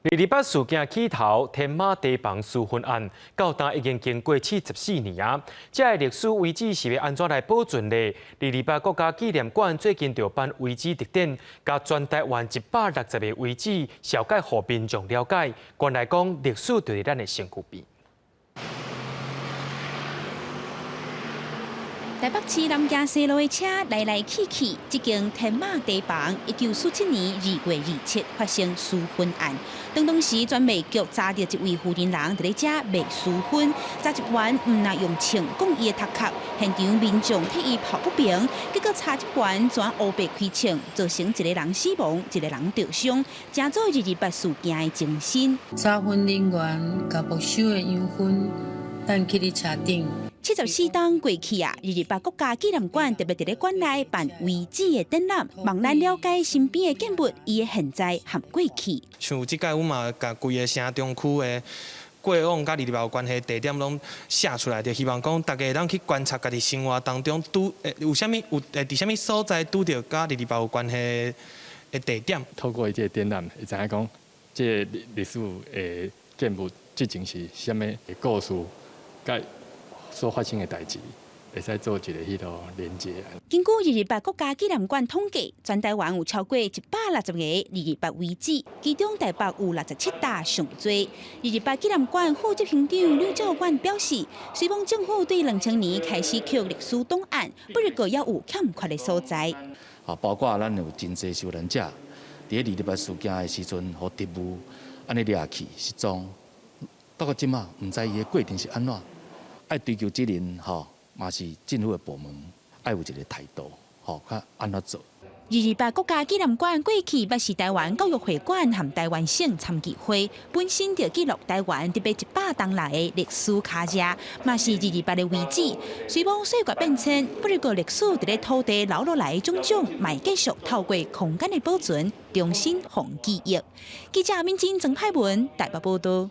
二二八事件起頭，天馬堤防疏浚案，到今已經經過74年啊！這个歷史遺址是欲按怎來保存呢？二二八國家紀念館最近就辦遺址特展，共全台灣160個遺址，紹介予民眾了解。原來講歷史就佇咱的身軀邊。台北市南京西路的車來來去去，這間天馬堤防，1947年2月27發生疏浚案。當時專賣局查著一位婦人佇咧遮賣書薰，查職員毋但用槍摃伊的頭殼，現場民眾替伊抱不平，結果查職員怎烏白開槍，造成一个人死亡，一个人著傷，成做二二八事件的前身。查詢人員共沒收的羊糞，擲去你車頂。74冬過去啊，二二八國家紀念館特別佇咧館內辦遺址的展覽，望咱了解身邊的建物，伊的現在和過去。像這擺，阮嘛共規个城中區的過往佮二二八有關係的地點攏寫出來，就希望講大家會當去觀察家己生活當中拄有啥物有會佇啥物所在拄著佮二二八有關係的地點。透過這个展覽，會知影講這个歷史的建物之前是啥物故事，佮所發生的代誌，會使做一个彼囉連結。根據二二八國家紀念館統計，全台灣有超過160個二二八遺址，其中台北有67棟上濟。二二八紀念館副執行長呂照館表示，雖罔政府對2000年開始刻歷史檔案，不過猶有欠缺的所在。啊，包括咱有真濟受難者，佇咧二二八事件的時陣，予特務按呢掠去失蹤，到到這馬毋知伊的過程是按怎。愛追究責任，吼，嘛是政府的部門愛有一個態度，吼，較按怎做。二二八國家紀念館過去捌是台灣教育會館和台灣省參議會，本身就記錄台灣特別100冬來的歷史卡跡，嘛是二二八的遺址。雖罔歲月變遷，不過歷史佇咧土地留落來的種種，嘛會繼續透過空間的保存，重新予記憶。記者敏珍、曾派文台北報道。